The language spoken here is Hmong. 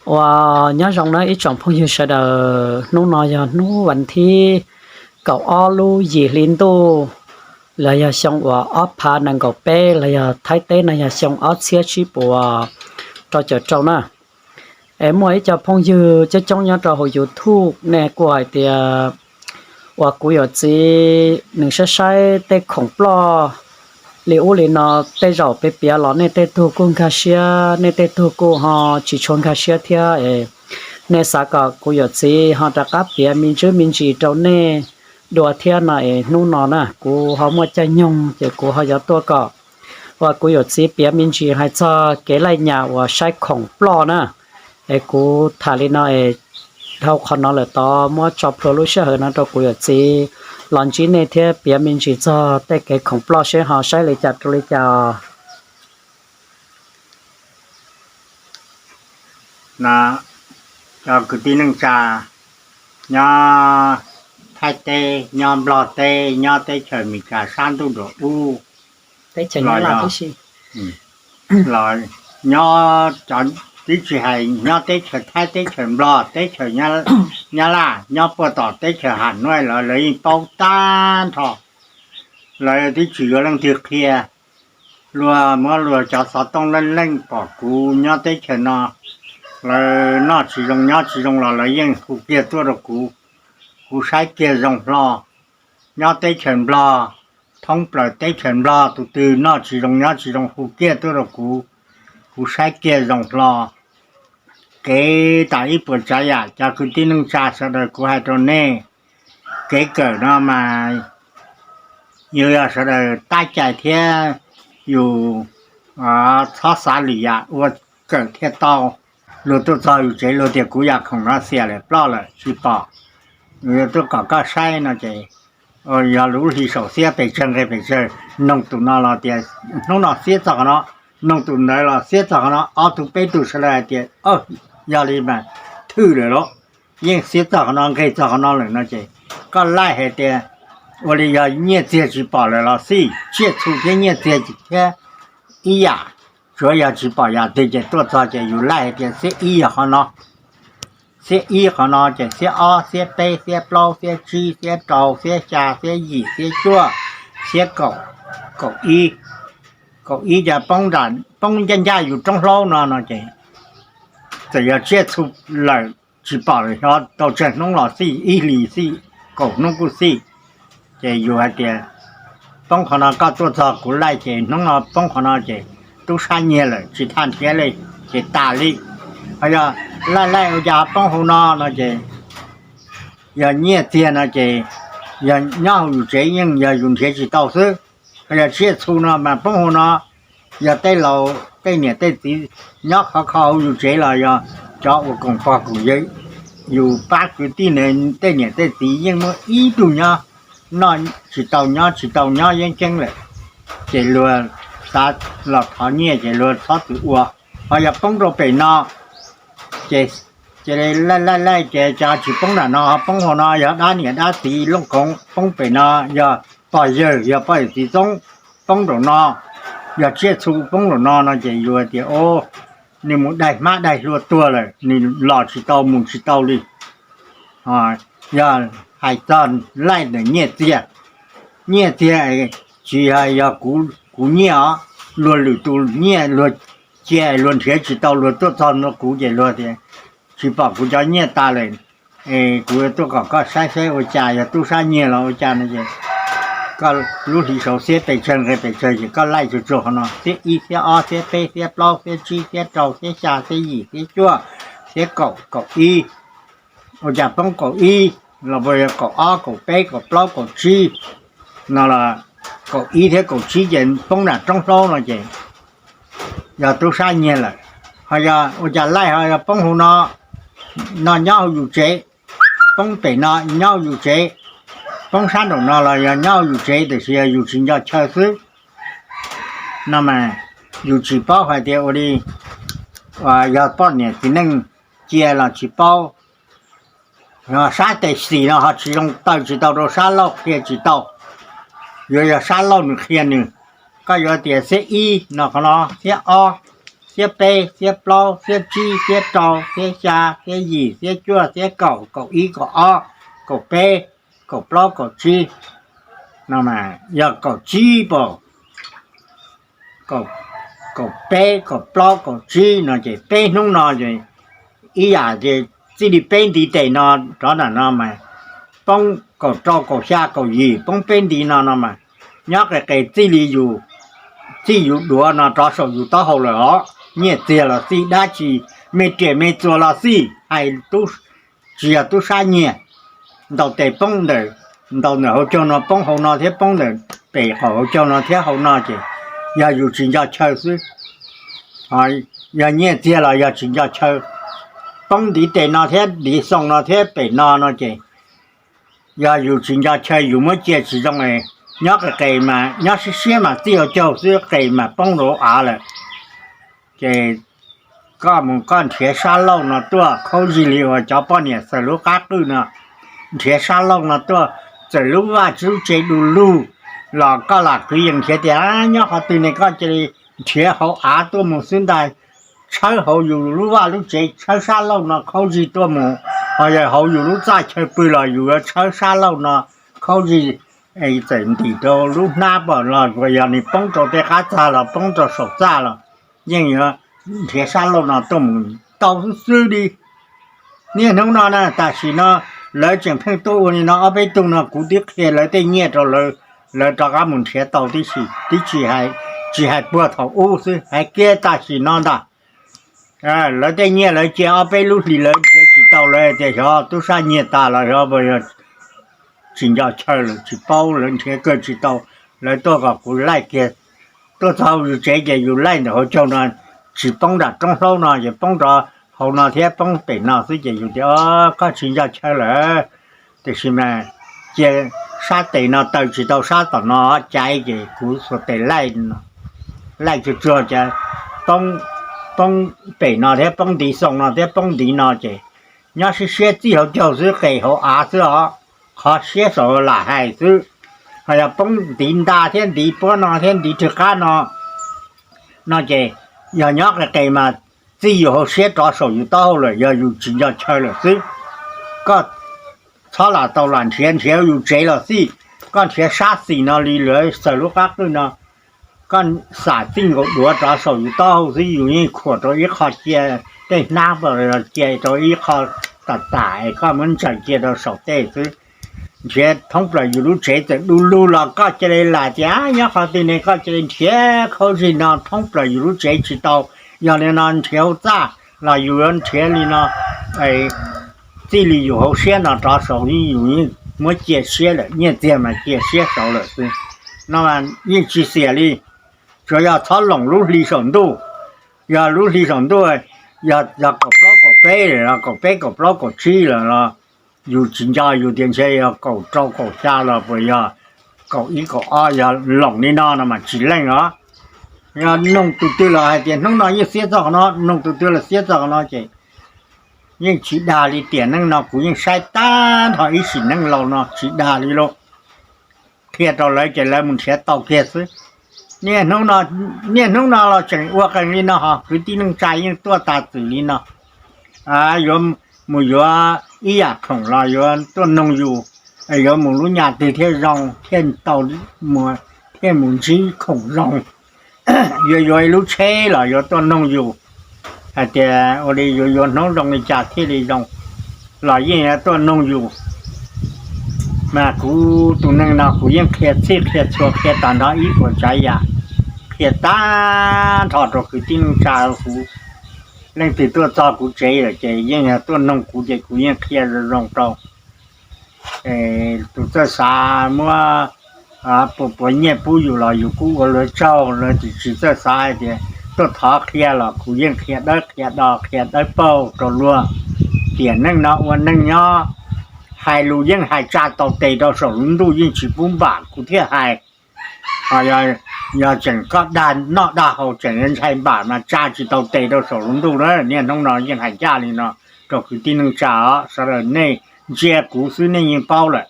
Ua nyob zoo na ib tsoom phooj ywg sawv daws, hnub no yog hnub vas thib kaum ob lub yim hli ntuj, los yog xyoo uas ob phav nees nkaum peb los yog Thaib teb no yog xyoo ob txhiab tsib puas rau caum rau na. Es muaj ib co phooj ywg coob coob nyob rau hauv YouTube nej kuj hais tias uas kuv yawm txiv nws saib saib tej khoom ploj li ub li no, tej zaum peb piav los nej tej tug kuj nkag siab, nej tej tug kuj ho tsis tshua nkag siab thiab es nej xav kom kuv yawm txiv ho rov qab piav me ntsis me ntsis rau nej dua thiab no es hnub no na kuv ho muaj caij nyoog ces kuv ho yuav tuaj kom uas kuv yawm txiv piav me ntsis hais txog kev laij nyam uas saib khoom ploj na. Es kuv tham li no es dhau qhov no lawm tod muab tso plhuav lub sij hawm no rau kuv yawm txiv los ntsib nej thiab piav me ntsis txog tej kev khoom ploj seb ho saib li cas rau li cas. No, cov kwv tij neej tsa nyob Thaib teb, nyob Nplog teb, nyob teb chaws Amelikas sab ntuj nram ub, los nyob, tib tsis hais nyob teb chaws Thaib, teb chaws Nplog, teb chaws Nyab Laj, nyob puag tom teb chaws Ham Nuaj los lawv yeej paub tag nrho. Lawv twb tsis yuav leej twg qhia, luag muab luag cov xov tooj leej leej pom kuv nyob teb chaws no, lawv noj tsis zoo nyob tsis zoo los lawv yeej hu kiag tuaj rau kuv, kuv saib kiag zoo hlo. Nyob teb chaws Nplog, thoob plaws teb chaws Nplog tus twg noj tsis zoo nyob tsis zoo hu kiag tuaj rau kuv, kuv saib kiag zoo hlo. Kev tas ib puas tsav yam cov kwv tij neej tsa sawv daws, kuv hais rau nej, kev kawm no mas yus yog sawv daws tab cai thiab yus txhob xav lwm yam ua kawm thiaj tau. Luag tuaj txog yus tsev luag tias kuv yam khoom no xiam lawm ploj lawm tsis pom, yus yuav tuaj kom koj saib no ces yog lub hli saum xiab pes tsawg nqe pes tsawg, noog tus no los tias hnub no xiab txog qhov no, noog tus ntawd los xiab txog qhov no, ob tug peb tug sawv daws hais tias yog li mas thwj lawm lauj, yeej xiab txog qhov no nqe txog qhov no lawm no ces koj laij hais tias ua li yog nyiaj txiag tsis pom lawm los xij, tsiaj txhu thiab nyiaj txiag thiab ib yam, tsuav yog tsis pom yam twg ces tuaj txog ces yus laij hais tias xiab ib yog qhov no, xiab ib qhov no ces xiab ob, xiab peb, xiab plaub, xiab tsib, xiab rau, xiab xya, xiab yim, xiab cuaj, xiab kaum, kaum ib, kaum ib ces poob ncaj ncaj yus roob hlaub no no ces txawm yog tsiaj txhu lawm tsis pom lawm xyov tau tsawg hnub los xij, ib hlis xij, kaum hnub kuj xij. Ces yus hais tias poob qhov no koj tuaj txog kuv laij ces hnub no poob qhov no ces tub sab nyiag lawm tsis thaj nrhiav li, ces tas li. Ho yog laij laij ua cas poob hauv no no ces yog nyiaj txiag no ces yog nyob hauv yus tsev yeej yog yus nrhiav tsis tau xwb. Ho yog tsiaj txhu no mas poob hauv no, yog tej laus tej niam tej txiv nyob khov kho hauv yus tsev los yog cov uas koom pog koom yawg, yus pab kwv tij ne, tej niam tej txiv yeej muaj ib tug nyob, noj tsis tau nyob tsis tau nyob yeeb ceeb lawm, ces luag xav los thov nyiaj ces luag txhob txwm ua. Ho yog poob rau pem no ces, ces laij laij laij ces cas tsis poob nram no ho poob hauv no, yog dab niam dab txiv looj koov poob pem no, yog pog yawg yog pog yawm txiv txoob poob nraum no, yog tsiaj txhu poob nraum no no ces yus tias o, nws mus daig hmab daig hlua tuag lawm, nws los tsis tau mus tsis tau li. Yog hais txog laij ntawm nyiaj txiag, nyiaj txiag tsis hais yog kuv nyiaj os, luag lwm tus nyiaj luag cia luag nrhiav tsis tau luag tuaj txog ntua kuv ces luag tias tsis pom kuv cov nyiaj tas lawm, es kuv yuav tuaj kom koj saib saib ua cas yog tub sab nyiag los ua cas no ces koj lub hli saum xiab pes tsawg nqe pes tsawg ces koj laij tsuag tsuag qhov no, xiab ib, xiab ob, xiab peb, xiab plaub, xiab tsib, xiab rau, xiab xya, xiab yim, xiab cuaj, xiab kaum, kaum ib, ua cas poob kaum ib los puas yog kaum ob, kaum peb, kaum plaub, kaum tsib no los kaum ib thiab kaum tsib ces poob nram roob hlaub no ces yog tub sab nyiag lawm. Ho yog ua cas laij ho yog poob hauv no, no nyob hauv yus tsev, poob pem no nyob hauv yus tsev, poob sab nraum no los yog nyob hauv yus tsev tiam sis yog yus tsis nco chaw xwb no mas yus tsis paub hais tias ua li yog poj niam txiv neej cia los tsis paub. Sab tes xis no ho tsis zoo taw tsis tau rau sab laug qhia tsis tau, yuav yog sab laug nws qhia nws. Koj yuav tias xiab ib no qhov no, xiab ob, xiab peb, xiab plaub, xiab tsib, xiab rau, xiab xya, xiab yim, xiab cuaj, xiab kaum, kaum ib, kaum ob, kaum peb, kaum plaub, kaum tsib no mas yog kaum tsib pom, kaum peb, kaum plaub, kaum tsib no ces peb hnub no ces ib yam ces txij li peb ntiv tes no rov nram no mas poob kaum rau, kaum xya, kaum yim, poob peb ntiv no no mas nyob qis qis txij li yus, txij yus duav no rov saum yus taub hau lawm os. Nyiaj txiag los xij, dab tsi, me riam me txuas los xij, hais tsis yog tub sab nyiag, ntaus tes poob ntawm, ntaus ntawm hauv caug no poob hauv no thiab poob ntawm pem qaum hauv caug no thiab hauv no ces yog yus tsis nco chaw xwb. Yog nyiaj txiag los yog tsis nco chaw, poob ntiv tes no thiab ntiv xoo no thiab pem no no ces yog yus tsis nco chaw yus muab cia tsis zoo, nyob qis qis mas nyob siab siab mas txij hauv caug xwb qis mas poob rau av lawm. Ces koj mus koj nrhiav sab laug no tuaj khaub zig li uas cov poj niam xaws lub qab qwj no, nrhiav sab laug no tuaj, txawm lub vaj lub tsev du lug los koj lam kwv yees nrhiav tias nyob qhov twg ne koj cia li nrhiav hauv av tuaj mus xwb ntag. Tshawb hauv yus lub vaj lub tsev, tshawb sab laug no khaub zig tuaj mus, ho yog hauv yus lub txaj chaw pw los yus yuav tshawb sab laug no khaub zig, txawm ntim rau lub hnab pom los yog nws poob rau tej qab txag los poob rau saum txaj los yeej yuav nrhiav sab laug no tuaj mus tau xwb xwb li. Niaj hnub no na, tam sim no lawv tseem pheej tuaj ua li no ob peb tug no, kuv twb qhia lawv tej nyiaj rau lawv, lawv rov qab mus nrhiav tau tib si, twb tsis hais puag thaum ub xwb, hais kiag tam sim no ntag. Lawv tej nyiaj lawv cia ob peb lub hlis lawv nrhiav tsis tau, lawv tias xyov tub sab nyiag tas los xyov tsis nco chaw lawm tsis paub, lawv nrhiav kawg tsis tau, lawv tuaj kom kuv laij kiag. Tuaj txog yus tsev ces yus laij ntawm hauv caug no, tsis poob nram roob hlaub no ces poob rau hauv no thiab poob pem no xwb ces yus tias koj tsis nco chaw lawm. Tiam sis mas cia sab tes no taw tsis tau sab tom no caiv ces kuv xuas tes laij, laij tsuag tsuag ces poob pem no thiab poob ntiv xoo no thiab poob ntiv no ces nyob siab siab txij hauv caug xwb qis hauv av xwb os, qhov siab saum lam hais xwb. Ho yog poob ntiv nta thiab ntiv puab no thiab ntiv rwg qab no, no ces yog nyob qis qis mas txij yus hauv siab rov saum yus taub hau lawm yog yus tsis nco chaw lawm xwb. Koj txhob lam tau lam nrhiav, nrhiav yus tsev los xij, koj nrhiav sab xis no li lawv xaws lub qab qwj no, koj xam txij nkaus duav rov saum yus taub hau xwb yus yeej khuam rau ib qho cia tej hnab los cia rau ib qho tam tam es koj muab ntsaws cia rau saum tej xwb. Nrhiav thoob plaws yus lub tsev txawm du lug los koj cia li lam tias nyob qhov twg ne koj cia li nrhiav khaub zig no thoob plaws yus lub tsev tsis tau. Yog li no nrhiav hauv txaj los yus yuav nrhiav li no, txij li yus hauv siab no rov saud yus yeej muab cia siab lawm, nyiaj txiag mas cia siab saud lawm xwb. No yeej tsis xiam li, tsuas yog txhob loom lub hli saum ntuj. Yog lub hli saum ntuj, yog kaum plaub kaum peb los kaum peb kaum plaub kaum tsib lawm los yus tsis nco yus tias ntshe yog kaum rau kaum xya los puas yog kaum ib kaum ob, yog loom li no no mas tsis leej os. Yog noog tus twg los hais tias hnub no yeej xiab txog qhov no, noog tus twg los xiab txog qhov no ces yeej tsis dag li. Tiam neej no kuv yeej saib tag nrho ib sim neej laus no tsis dag li lauj. Qhia rau lawv ces lawv mus nrhiav tau kiag xwb. Niaj hnub no, niaj hnub no los tseem ua qees li no ho kwv tij neej tsa yeej tuaj tas txwm li no. Yuav mus yuav ib yam khoom los yuav tuaj noog yus, yuav mus lub nyas twg thiaj zoo thiaj tau, thiaj mus ntsib khoom zoo. Yuav yuav ib lub tsheb los yuav tuaj noog yus hais tias ua li yuav yuav hnub zoo li cas thiaj li zoo, los yeej yuav tuaj noog yus. Mas kuv tus neeg no kuv yeej qhia txhij qhia txhua qhia tag nrho ib puas tsav yam, qhia tag nrho rau kwv tij neej tsa. Kuv, leej twg tuaj txog kuv tsev lawm ces yeej yog tuaj noog kuv ces kuv yeej qhia zoo zoo rau. Tus txawj xav muab puas puas nyiaj pub yus los yus kuj ua luag tsaug, luag tsis txawj xav hais tias tuaj thov qhia los kuv yeej qhia dawb qhia do qhia dawb paug rau luag. Tiam neej no ua neej nyob, hais lus yeej hais tsa tau tes rau saum lub ntuj yeej tsis pub npam kuv thiaj hais. Yog tseem koj dag noj dag haus tseem ntshai npam mas tsa tsis tau tes rau saum lub ntuj na. Niaj hnub no yeej hais ncaj li no rau kwv tij neej tsa os, sawv daws nej ntsia kuv xwb nej yeej paub lawm.